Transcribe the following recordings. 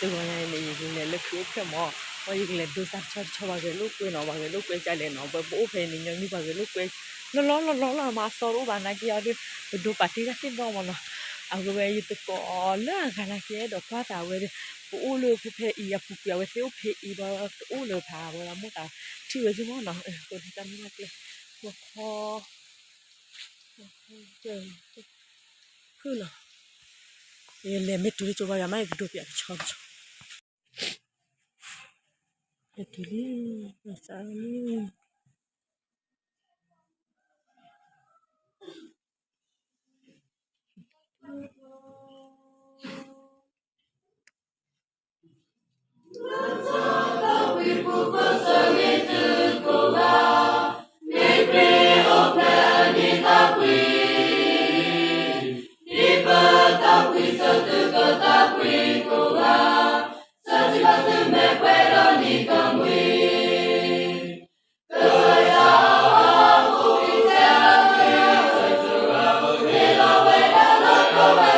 တဂီၤညါအံၤန့ၣ် ယကလဲၤလၢခရံာ်အိၣ်ဖျဲၣ်မး, အဝဲယကလဲၤဒိသးတဆီတဆီ ပှၤဂဲၤလိာ်ကွဲနီၤ, ပှၤဂဲၤလိာ်ကွဲကလဲၣ်နီၤ, ပအိၣ်ဖဲအံၤန့ၣ် ညီနုၢ်ပှၤဂဲၤလိာ်ကွဲ လီၤလီၤလီၤလီၤလီၤ မၤအသီတအိၣ်ဘၣ်နာ်က့အီၤဒီး ပဒိပာ်တ့ၢ်တၢ်သ့ၣ်နီၣ်မးနီၤ, အဝဲဝဲယသကိးလၢအဂၤနာ်က့အဲၣ်ဒိးကွၢ်သးဝဲဒီး ပအိၣ်လၢဖဲဖဲအံၤအပူၤကွံာ် အဝဲသ့ၣ်အိၣ်ဖဲအံၤဘၣ်တအိၣ်လၢၤဖး အဝဲဒၣ်မိၢ်သးထံၣ်ဝဲသ့ၣ်မးနီၤ, အဃိန့ၣ်တၢ်မုၢ်တၢ်ကျဲ မခီ ဖုၣ်လီၤ, ယလဲၤမ့ၢ်တုၤလၢကၠိဘါယွၤမး ယကဒိပၠးတဆီတဆီ, ယတုၤလံ, ဘၣ်ဆၣ်လံ အီၣ်မ့ၤလံ, လံ, ကွၢ်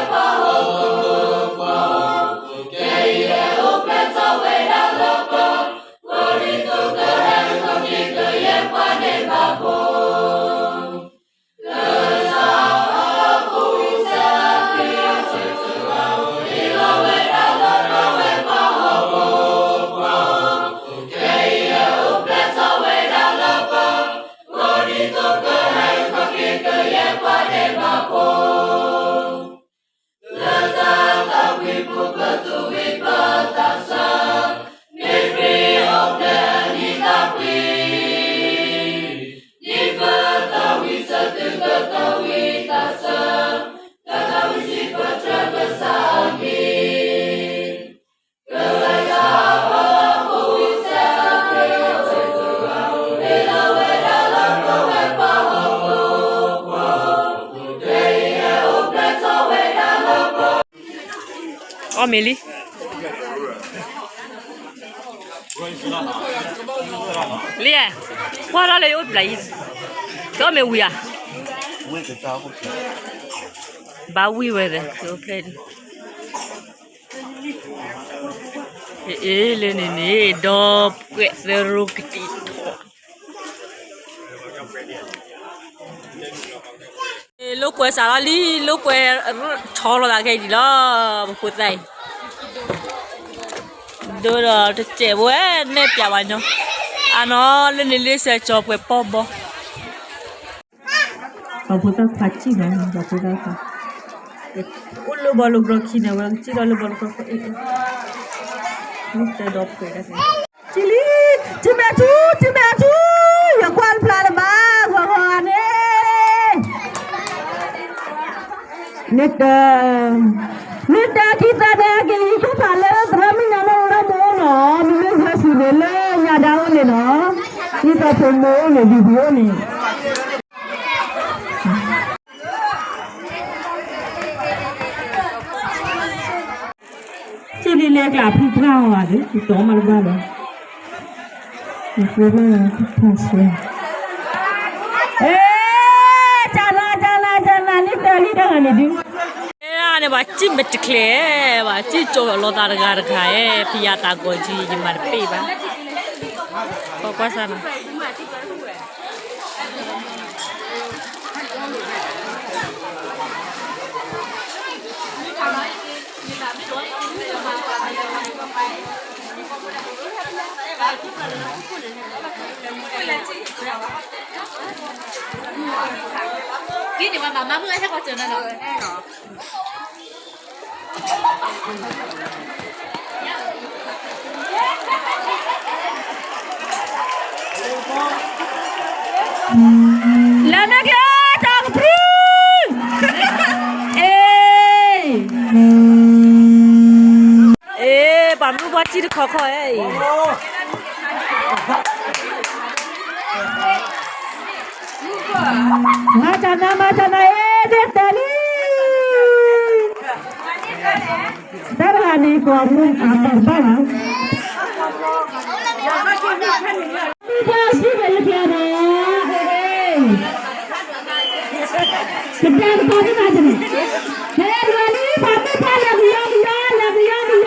ထီၣ်လၢယအိၣ်ဘျးအံၤ, တအီၣ်မ့ၤဝံၤဧါ, ဘၣ်ဝံၤဝဲဒီး ကအိၣ်ဖျဲၣ်ဒံး, အ့ၣ် လၢန့ၣ်န့ၣ် ဒီပုၢ်ဝဲၢ်သရူးကတံာ်ထီၣ် လိာ်ကွဲစးလီၤလံ, လိာ်ကွဲဆီလီၤသးခဲအံၤဒံးလီၤ, ပဖိသၣ်အံၤ, ဒိဒီးတစဲးဝဲနဲၣ်ပၠးဝဲညီ, အနီၤ လၢန့ၣ်လၢစဲးကၠီၤပှဲၤပီၢ်ဘီ, ပှၤဖိသၣ်ခွါစံၣ်မး, ပှၤဖိသၣ်ခွါ, အိၣ်လၢဘီလိဘျီခံန့ၣ် ဝဲကစံၣ်ထီၣ်လၢဘီလိဘျီခံ, မ့ၢ်တဲဒီးပှဲၤဒၣ် စံလံ, စံမဲာ်ဆူ, စံမဲာ်ဆူ, ယကွၢ်တဖျါလၢၤဘၣ်, ဂီၤဂီၤန့ၣ်, နတ, နတခံသၢန့ၣ် က့ၤဟံးခိၣ်ဖးလၢသရၣ်မုၣ်ညါနီၢ်အိၣ်ဒီးမိၢ်အိၣ်နီၤ, မ့မ့ၢ်ဟဲဆူန့ၣ်လၢညါဒါအိၣ်န့ၣ်နီၤ, ဟံးသီဖိမိၢ်အိၣ်န့ၣ် ဒ်ပအိၣ်န့ၣ် စံလံလဲၤကျးဖုပှၢ်အီၤဘၣ်ဒီး ယတီမးတဘၣ်လီၤ, ယဖုပှၢ်ဖးဆဲ, အဲ, တၢ်နၤ တၢ်နၤ တၢ်နၤ နံၣ်တၢ်လံတၢ်ဂၤန့ၣ်ဒုး, အဲန့ၣ် ပှၤစံၣ်မဲာ်တကျဲ, ပှၤစံၣ်ကၠီၤလီၤသးတဂၤတဂၤ, ဖယၤသးဂီၤကံ ယမၤတပ့ၢ်ဘၣ်, ကွၢ်ကွၢ်စၢ်နၤ ဒ်န့ၣ် ပှၤမၤမုၢ်ဟဲကီၢ်စၢၤနၤနီၤ, လၢမ့ၢ်ကျဲ တၢ်ကပြုၢ်, အ့, အ့, ပှၤမုၢ်ပှၢ်စံၣ်တခီခီအံၤ မၤတၢ်နၤ မၤတၢ်နၤ အ့ ဒ်တဲလံ, တၢ်တဂၤန့ၣ် ပှၤမုၢ်အမၤတဘၣ်ဘၣ်, မုၢ်ပှၢ်စံၣ်ဝဲလၢကျဲဒီး, ကတဲတခီတမၤတန့ၣ်, ဟဲတဂၤလံ ပှၤမုၢ်ပှၢ်လဲၤကယီကယီ လဲၤကယီကယီ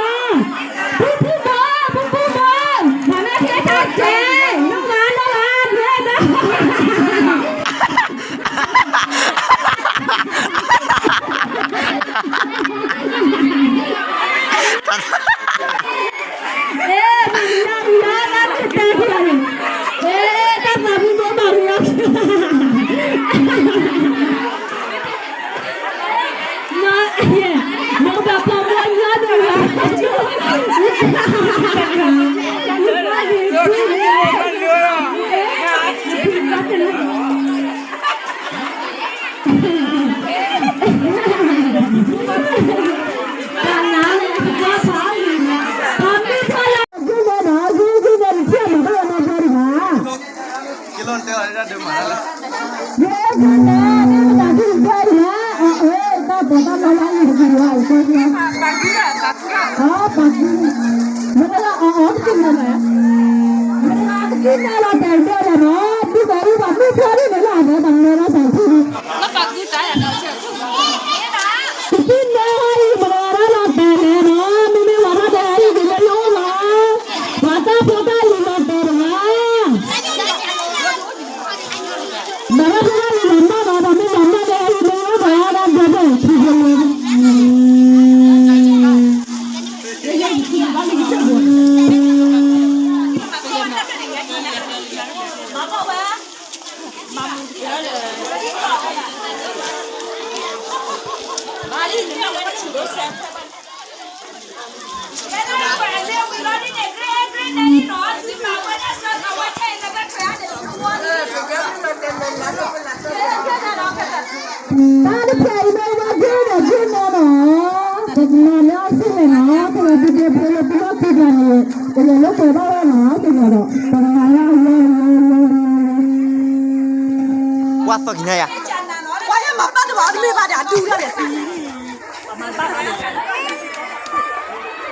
တၢ်တဖျၢၣ်အံၤမ့ၢ်ဝဲဒၣ်န့ၣ်ဒ်န့ၣ်လီၤ, ပကမၤလၢအဆ့ၣ်န့ၣ်လီၤ, ပကဒုးဒဲးဖိလၢပလီၢ်ခံတဂၤန့ၣ်, ပကလဲၤလၢပှဲၤဘၣ်ဝဲလီၤ, ပကမၤလၢအဝဲ, ပှၤသီကံညါယၤ, ပှၤယဲမၤဘၣ်တဘၣ်တမ့ၢ်ဘၣ်ဒီး အဒူၣ်ဒၣ်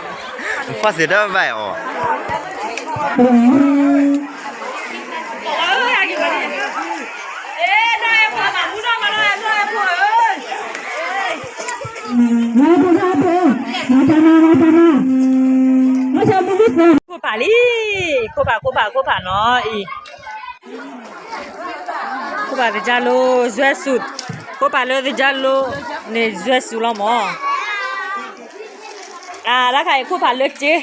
လဲာ်သံ ဖီၣ်စ့ၢ်တၢ်ဘၣ်အီၤ, ခိၣ်ဖးလံ, ခိၣ်ဖး ခိၣ်ဖး ခိၣ်ဖးနီၤအံၤ, ခိၣ်ဖးသကြားလိ ရွဲၣ်စူး, ခိၣ်ဖးလၢသကြားလိန့ၣ် ရွဲၣ်စူးလီၤမၢ်, အလၢခါအံၤ ခိၣ်ဖးလၢက့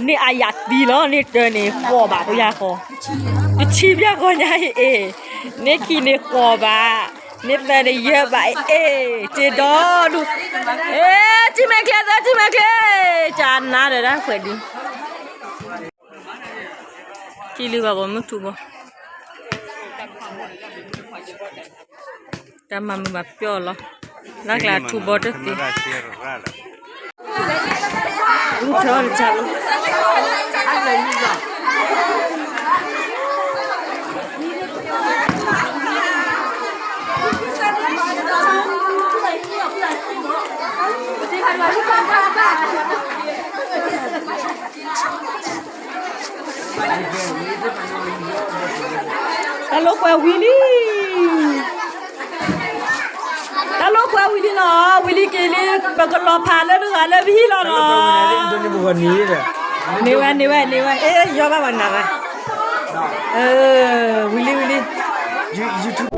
န့ၢ်အယၤသံလီၤ, န့ၢ်တၢန့ၣ်ဃိးဘး ပယၤဃီ, တဆံပယၤဃီညါအံၤ, န့ၢ်ခံန့ၣ်ဃိးဘး, န့ၢ်သၢန့ၣ်ယဲၢ်ဘး, အ့ၣ် တ့ဒီဒူၣ်, အ့ၣ် ထံမဲာ်ချ့သၢ ထံမဲာ်ချ့, ကနါဒီးဒၣ်ခွဲးဒုး, ထံလုၢ်ဘၣ်ဘီမုၢ်ထူဘီ တၢ်မၤမုာ်မၤပျီၢ်လီၤ, လၢကျါထူဘီတသ့, ထၢတၢ်လီၤ, တၢ်လိာ်ကွဲဝံၤလံ, တၢ်လိာ်ကွဲဝံၤလံနီၤ, ဝံၤလံက့ၤလံ, ပကလီၤဖးလၢတဂၤလၢပဟံၣ်လီၤနီၤ, န့ၢ်ဝဲ န့ၢ်ဝဲ န့ၢ်ဝဲ, အ့ၣ် ယီဘၣ်ဘၣ်နၤဘၣ်, ဝံၤလံ ဝံၤလံ, YouTube